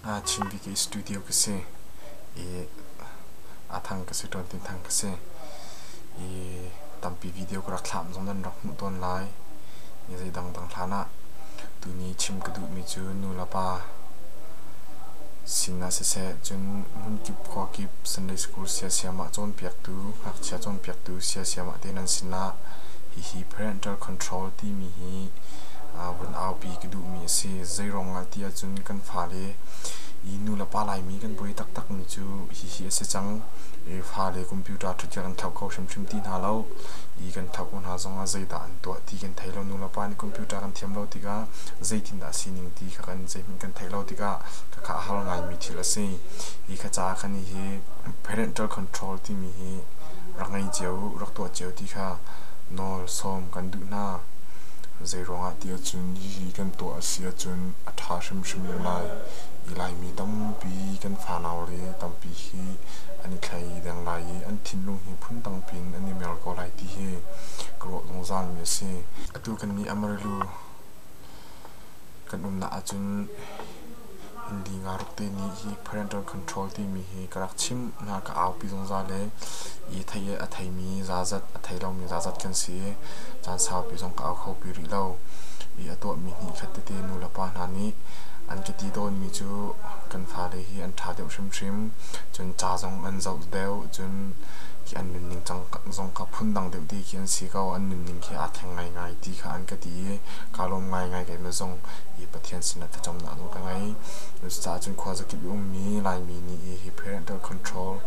Chin VK Studio ka si i a thang ka si tawn tin thang ka si i tampi video ka rak thlah zong nan rak hmuh tawn lai. I zei dangdang hlan ah tuni chim ka duhmi cu nu le pa sin ah siseh, cun hmunkip khua kip Sunday School siasiam ah cawnpiaktu, ngakchia cawnpiaktu siasiam ah te nan sin ah hihi parental control timi hi vun aupi ka duhmi a si. Zeiruang ah ti ahcun kan fale i nulepa Laimi kan buai taktakmi cu hihi a si cang. I fale computer ṭhut kan thlauh kho hrimhrim ti hna lo. I kan thlauh ko hna zongah zeidah an tuah ti kan thei lo. Nulepa nih computer kan thiam lo tikah zeitindah sining ti kha kan zeihmanh kan theih lo tikah khakha a har ngaimi thil a si. Hi kha caah khan hihi parental control timi hi rak ngei cio u, rak tuah cio ti kha nawl sawm kan duh hna. Zeiruangah ti ahcun hihi kan tuah a si ahcun a ṭha hrimhrim lai i Laimi tampi kan fanau le tampi hi an i thleidang lai i an thinlung hi phundang piin an i mer ko lai ti hi ka ruah zungzalmi a si. Atu kannih Amarillo kan umnak ahcun Hindi ngaruk te nih hi parental control timi hi ka rak chimh hna, ka aupi zungzal i i theih a theimi zazat a thei lomi zazat kan si i caan saupi zong ka au kho pi rih lo. I a tuahmi hnih khat tete nu le pa hna nih an ka ti tawnmi cu kan fale hi an ṭha deuh hrimhrim, cun ca zong an zoh deuh, cun khi an nunning cang zong kha phundang deuh te khi an si ko, an nunning khi aa thleng ngaingai ti kha an ka ti i kaa lawm ngaingai keimah zong i Pathian sinah thlacamnak zong ka ngei. Cucaah cun khuazakip i ummi Laimi nih hi parental control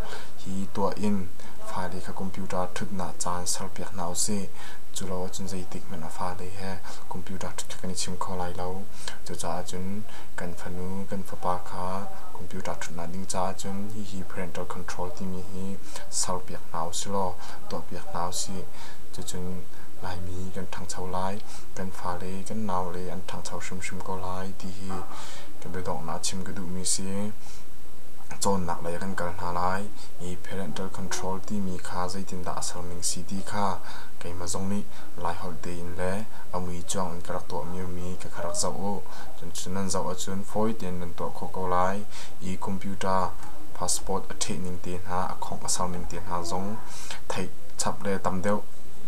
hi tuah in fale kha computer ṭhutnak caan serpiak hna usih. Cu lo ahcun zeitik hmanh ah fale he computer ṭhut kha kan i chim kho lai lo. Cucaah cun kan fanu, kan fapa kha computer ṭhutnak ding caah cun hihi parental control timi hi serpiak hna usih law tuahpiak hna usih. Cucun Laimi kan ṭhangcho lai, kan fale, kan naule an ṭhangcho hrimhrim ko lai ti hi ka biadonghnak chim ka duhmi si. Cawnnak lei ah kan kal hna lai i parental control timi kha zeitindah a serning si ti kha keimah zong nih Laiholh tein le a mui cuang in ka rak tuahmi mi ka kha rak zoh u. Cun cu nan zoh ahcun fawi tein nan tuah khawh ko lai i computer passport a ṭheh ning te hna, a khongh a ser ning te hna zong theih chap le tam deuh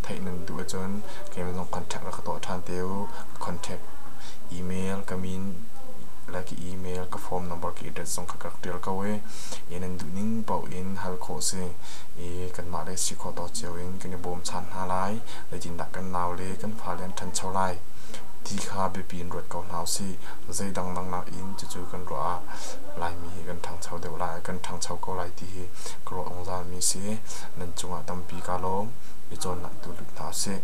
theih nan duh ahcun keimah zong contact rak ka tuah ṭhan te u. Contact email ka min le ka email ka phone number ka address zong kha ka rak ṭial ko i i nan duh ning paoh in hal khawh si i kanmah le si khawh tawk cio in kan i bawmchan hna lai. Zeitindah kan naule kan fale an ṭhancho lai ti kha biapi in ruat ko hna usih. Zei dangdang nakin cucu kan ruah ah Laimi hi kan ṭhangcho deuh lai, kan ṭhangcho ko lai ti hi ka ruah zungzalmi si. Nan cungah tampi kaa lawm. I cawnnak tu lut hna usih.